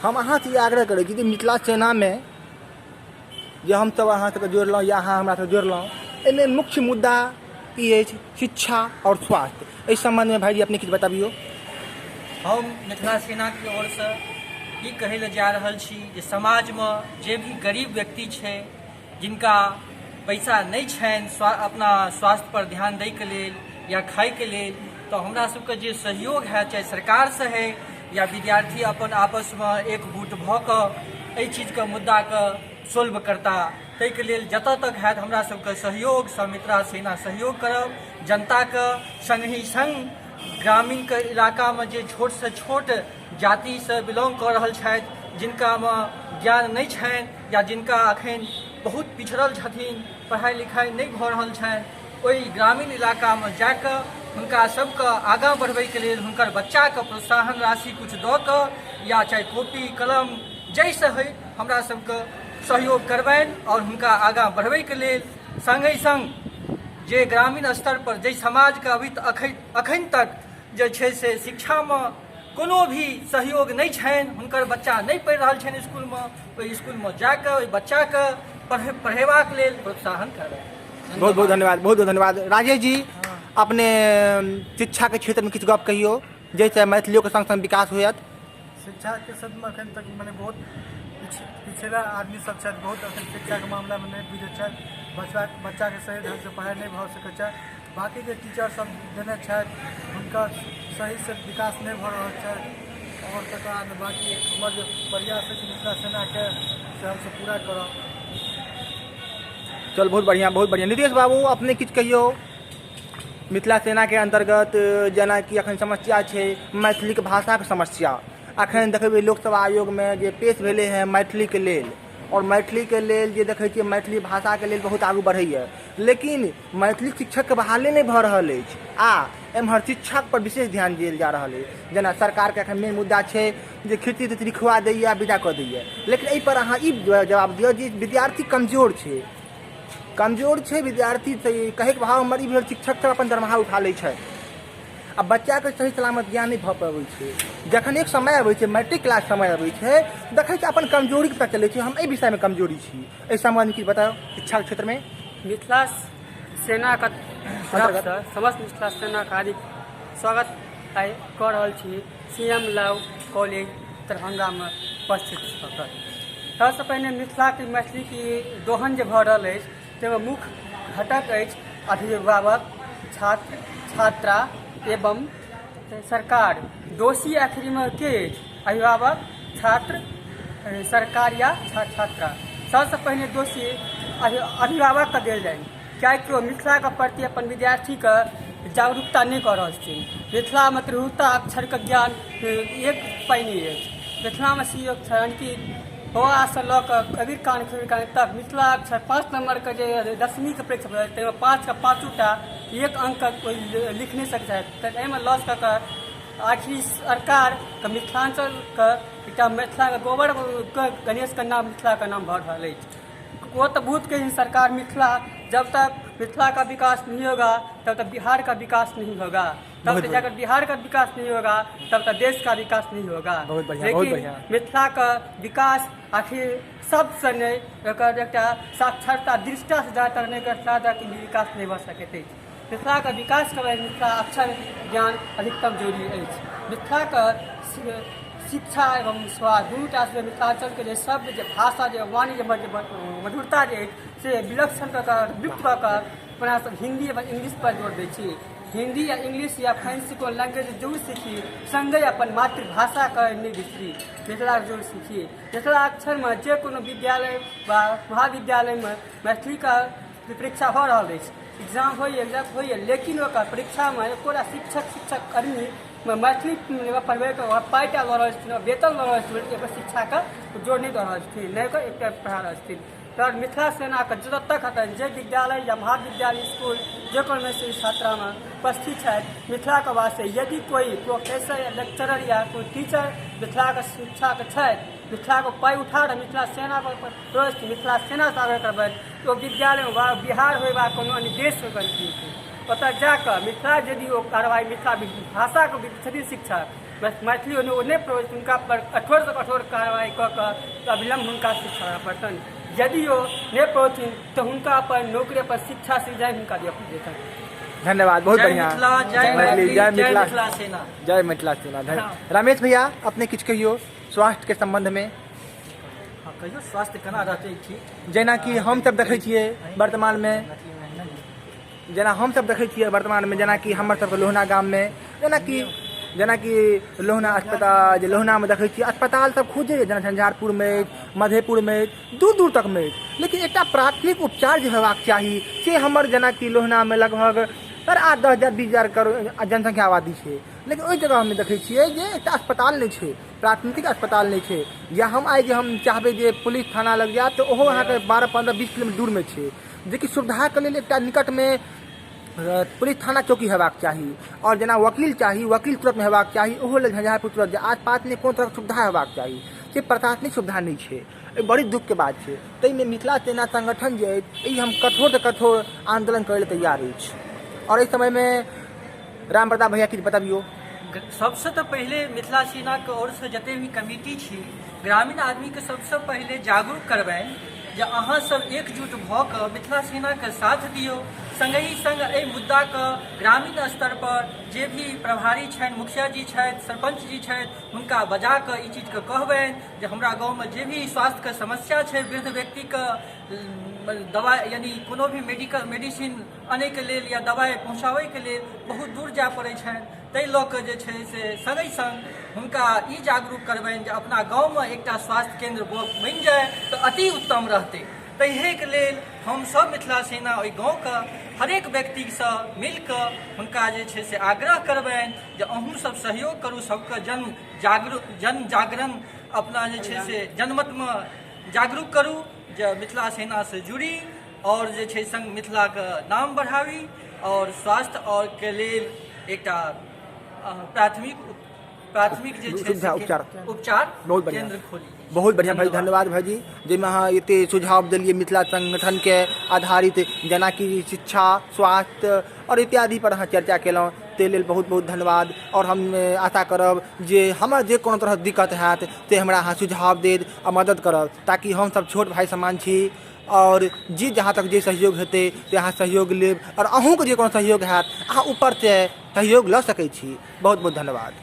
हम अहाँसँ ई आग्रह करै छी जे मिथिला सेनामे जे हमसभ अहाँ सबके जोड़लहुँ या अहाँ हमरा सबके जोड़लहुँ, एहिमे मुख्य मुद्दा ई अछि शिक्षा आओर स्वास्थ्य। एहि सम्बन्धमे भाइजी अपने किछु बतबियौ। हम मिथिला सेनाके ओरसँ ई कहै लए जा रहल छी जे समाजमे जे भी गरीब व्यक्ति छै, जिनका पैसा नहि छनि अपना स्वास्थ्य पर ध्यान दैके लेल या खाइके लेल, तऽ हमरा सबके जे सहयोग हैत, चाहे सरकारसँ होइ या विद्यार्थी अपन आपसमे एकगुट भऽ कऽ एहि चीजके मुद्दाके सोल्व करता, ताहिके लेल जतऽ तक हैत हमरा सबके सहयोग सँ मिथिला सेना सहयोग करब। जनताके सङ्गहि सङ्ग ग्रामीणके इलाकामे जे छोटसँ छोट जातिसँ बिलोंग कऽ रहल छथि, जिनकामे ज्ञान नहि छनि या जिनका अखन बहुत पिछड़ल छथिन, पढ़ाइ लिखाइ नहि भऽ रहल छनि, ओहि ग्रामीण इलाकामे जाकऽ हुनका सबके आगाँ बढ़बैके लेल हुनकर बच्चाके प्रोत्साहन राशि किछु दऽ कऽ या चाहे कॉपी कलम जाहिसँ होइ हमरा सबके सहयोग करबनि आओर हुनका आगाँ बढ़बैके लेल। सङ्गहि सङ्ग जे ग्रामीण स्तरपर जाहि समाजके अभी अखन तक जे छै से शिक्षामे कोनो भी सहयोग नहि छनि, हुनकर बच्चा नहि पढ़ि रहल छनि इसकुलमे, ओहि इसकुलमे जाकऽ ओहि बच्चाके पढ़ेबाक लेल प्रोत्साहन करबनि। बहुत बहुत धन्यवाद, बहुत बहुत धन्यवाद। राजेश जी, अपने शिक्षाके क्षेत्रमे किछु गप कहियौ जाहिसँ मैथिलियोके सङ्ग सङ्ग विकास होयत। शिक्षाके क्षेत्रमे एखन तक मने बहुत पिछड़ा आदमी सब छथि, बहुत एखन शिक्षाके मामलामे नहि बुझै छथि, बच्चाके सही ढङ्गसँ पढ़ाइ नहि भऽ सकै छै। बाँकी जे टीचर सब देने छथि हुनकर सहीसँ विकास नहि भऽ रहल छै। आओर तकर बाद बाँकी हमर जे प्रयास अछि मिथिला सेनाके से हमसब पूरा करब। चल, बहुत बढ़िआँ, बहुत बढ़िआँ। नीतीश बाबू, अपने किछु कहियौ मिथिला सेनाके अन्तर्गत। जेनाकि एखन समस्या छै मैथिलीके भाषाके समस्या, एखन देखबै लोकसभा आयोगमे जे पेश भेलै हेँ मैथिलीके लेल, आओर मैथिलीके लेल जे देखै छियै मैथिली भाषाके लेल बहुत आगू बढ़ैए, लेकिन मैथिली शिक्षकके बहाले नहि भऽ रहल अछि आ एम्हर शिक्षकपर विशेष ध्यान देल जा रहल अछि। जेना सरकारके एखन मेन मुद्दा छै जे खिचड़ी तिचड़ी खुआ दैए आ विदा कऽ दैए, लेकिन एहिपर अहाँ ई जवाब दिअ जे विद्यार्थी कमजोर छै, कमजोर छै विद्यार्थी। कहैके भाव हमर ई भेल, शिक्षक सब अपन दरमाहा उठा लै छथि आ बच्चाके सही सलामत ज्ञान नहि भऽ पबै छै। जखन एक समय अबै छै, मैट्रिक क्लास समय अबै छै, देखै छै अपन कमजोरीके पता चलै छै, हम एहि विषयमे कमजोरी छी। एहि सम्बन्धमे किछु बताउ शिक्षाके क्षेत्रमे। मिथिला सेनाके तरफसँ समस्त मिथिला सेनाके हार्दिक स्वागत आइ कऽ रहल छी सी एम लव कॉलेज दरभंगामे उपस्थित भऽ कऽ। सबसँ पहिने मिथिलाके मैथिलीके दोहन जे भऽ रहल अछि ताहिमे मुख्य घटक अछि अभिभावक, छात्र छात्रा एवं सरकार। दोषी आखिरमे के अछि? अभिभावक, छात्र, सरकार या छात्र छात्रा? सबसँ पहिने दोषी अभिभावकके देल जाय, किएकि ओ मिथिलाके प्रति अपन विद्यार्थीके जागरूकता नहि कऽ रहल छथिन। मिथिलामे तिरहुता अक्षरके ज्ञान एक पाइ नहि अछि। मिथिलामे सी अक्षर यानि कि अ आ सँ लऽ कऽ कबीर कान खबीर कान तक मिथिला अक्षर 5 नम्बरके जे 10वींके परीक्षा भेल ताहिमे 5के पाँचोटा एक अङ्कके कोइ लिख नहि सकै छथि। तऽ एहिमे लॉस कऽ कऽ आखिर सरकारके मिथिलाञ्चलके एकटा मिथिलाके गोबरके गणेशके नाम मिथिलाके नाम भऽ रहल अछि। वो तो बहुत कही सरकार मिथिला, जब तक मिथिला का विकास नहीं होगा तब तक बिहार का विकास नहीं होगा, तब तक जाकर बिहार का विकास नहीं होगा तब तक देश का विकास नहीं होगा। बहुत बढ़िया, बहुत लेकिन बढ़िया। मिथिला का विकास आखिर सबसँ नहि, एकर एकटा साक्षरता दृष्टासँ जातर नहि कर विकास नहि भऽ सकैत अछि। मिथिलाके विकास करबै मिथिला अक्षर ज्ञान अधिकतम जरूरी अछि। मिथिलाके शिक्षा एवं स्वास्थ्य दुनूटासँ मिथिलाञ्चलके जे शब्द, जे भाषा, जे वाणी, जे मधुरता जे अछि से विलक्षण कऽ कऽ विलुप्त कऽ कऽ अपना सब हिन्दी एवं इंग्लिशपर जोर दै छी। हिन्दी या इंग्लिश या फ्रेंच कोनो लैंग्वेज जरूर सीखी, सङ्गे अपन मातृभाषाके नहि बिसरी, मिथिलाके जरूर सीखी। मिथिला अक्षरमे जे कोनो विद्यालय वा महाविद्यालयमे मैथिलीके परीक्षा भऽ रहल अछि, एग्जाम होइए, एग्जाम होइए, लेकिन ओकर परीक्षामे एकोटा शिक्षक शिक्षककर्मी मैथिली पढ़बैके पाइटा लऽ रहल छथिन, वेतन लऽ रहल छथिन, एकर शिक्षाके जोर नहि दऽ रहल छथिन, नहि ओकर एकटा पढ़ा रहल छथिन। तऽ मिथिला सेनाके जतऽ तक हेतनि जे विद्यालय या महाविद्यालय इसकुल जे कोनोमे से छात्रामे उपस्थित छथि मिथिलाके वास्ते, यदि कोइ प्रोफेसर या लेक्चरर या कोइ टीचर मिथिलाके शिक्षाके छथि, मिथिलाके पाइ उठा कऽ मिथिला सेनाके मिथिला सेनासँ आग्रह करबनि ओ विद्यालयमे वा बिहार होइ वा कोनो अन्य देश होइ, ओतऽ जाकऽ मिथिला यदि ओ कार्रवाइ मिथिला भाषाके छथिन शिक्षक मैथिली ओ नहि पढ़बै, हुनका पर कठोरसँ कठोर कार्रवाई कऽ कऽ अविलम्ब हुनका शिक्षा करय पड़तनि। यदि ओ नहि पढ़थिन तऽ हुनका अपन नौकरी पर शिक्षा से रिजाइन हुनका दिअ जेतनि। धन्यवाद, बहुत बढ़िया। जय मैथिली, जय मिथिला सेना, जय मिथिला सेना। रमेश भैया, अपने किछु कहियौ स्वास्थ्य के संबंध में। हाँ, कहियौ स्वास्थ्य केना रहतै ठीक। जेनाकि हम सब देखै छियै वर्तमान में, जेना हम सब देखै छियै वर्तमान में, जेनाकि हमर सबके लोहना गाम में, जेनाकि लोहना अस्पताल, जे लोहना में देखै छियै अस्पताल सब खुजे, जेना झंझारपुर में, मधेपुर में, दूर दूर तक में, लेकिन एकटा प्राथमिक उपचार जे हेबाक चाही से हमर जेनाकि लोहना में लगभग सर 8, 10 हजार 20 हजार करोड़ जनसंख्या आबादी छै, लेकिन ओहि जगह हम देखै छियै जे एकटा अस्पताल नहि छै, प्राथमिक अस्पताल नहि छै। या हम आइ जे हम चाहबै जे पुलिस थाना लग जायब तऽ ओहो अहाँके 12, 15, 20 किलोमीटर दूरमे छै, जेकि सुविधाके लेल एकटा निकटमे पुलिस थाना चौकी हेबाक चाही। आओर जेना वकील चाही, वकील तुरन्तमे हेबाक चाही, ओहो लेल झंझारपुर तुरंत जाय, आसपासमे कोनो तरहक सुविधा हेबाक चाही, से प्रशासनिक सुविधा नहि छै। बड़ी दुखके बात छै। ताहिमे मिथिला सेना संगठन जे अछि, ई हम कठोरसँ कठोर आन्दोलन करै लए तैयार अछि। आओर एहि समयमे राम प्रताप भैया किछु बतबियौ। सबसँ तऽ पहिले मिथिला सेनाके ओरसँ जते भी कमिटी छी, ग्रामीण आदमीके सबसँ पहिले जागरूक करबनि जे अहाँ सब एकजुट भऽ कऽ मिथिला सेनाके साथ दियौ। संगहि संग एहि मुद्दाके ग्रामीण स्तर पर जे भी प्रभारी छनि, मुखिया जी छथि, सरपञ्च जी छथि, हुनका बजा कऽ ई चीजके कहबनि जे हमरा गाँवमे जे भी स्वास्थ्यके समस्या छै, वृद्ध व्यक्तिके दवाइ यानी कोनो भी मेडिकल मेडिसिन अनैके लेल या दवाइ पहुँचाबैके लेल बहुत दूर जाय पड़ै छनि, ताहि लऽ कऽ जे छै से सङ्गहि सङ्ग हुनका ई जागरूक करबनि जे अपना गाँवमे एकटा स्वास्थ्य केन्द्र बनि जाय तऽ अति उत्तम रहतै। ताहिके लेल हमसभ मिथिला सेना ओहि गाँवके हरेक व्यक्तिसँ मिलकऽ हुनका जे छै से आग्रह करबनि जे अहूँ सब सहयोग करू, सबके जन जागरण अपना जे छै से जनमतमे जागरूक करू जे मिथिला सेनासँ जुड़ी और जे छै संग मिथिलाके नाम बढ़ाबी और स्वास्थ्य और के लेल एकटा प्राथमिक जे छै सुविधा, उपचार। उपचार बहुत बढ़िया। केंद्र खोली। बहुत बढ़िया भाई, धन्यवाद भाईजी, जाहिमे अहाँ एते सुझाव देलियै मिथिला संगठन के आधारित, जेनाकि शिक्षा, स्वास्थ्य और इत्यादि पर अहाँ चर्चा केलहुँ, ताहि लेल बहुत बहुत धन्यवाद। और हम आशा करब जे हमर जे कोनो तरहक दिक्कत हैत से हमरा अहाँ सुझाव देब आ मदद करब, ताकि हमसब छोट भाई समान छी और जे जहाँ तक जे सहयोग हेतै से अहाँ सहयोग लेब और अहूँके जे कोनो सहयोग हैत अहाँ ऊपरसँ सहयोग लऽ सकै छी। बहुत बहुत धन्यवाद।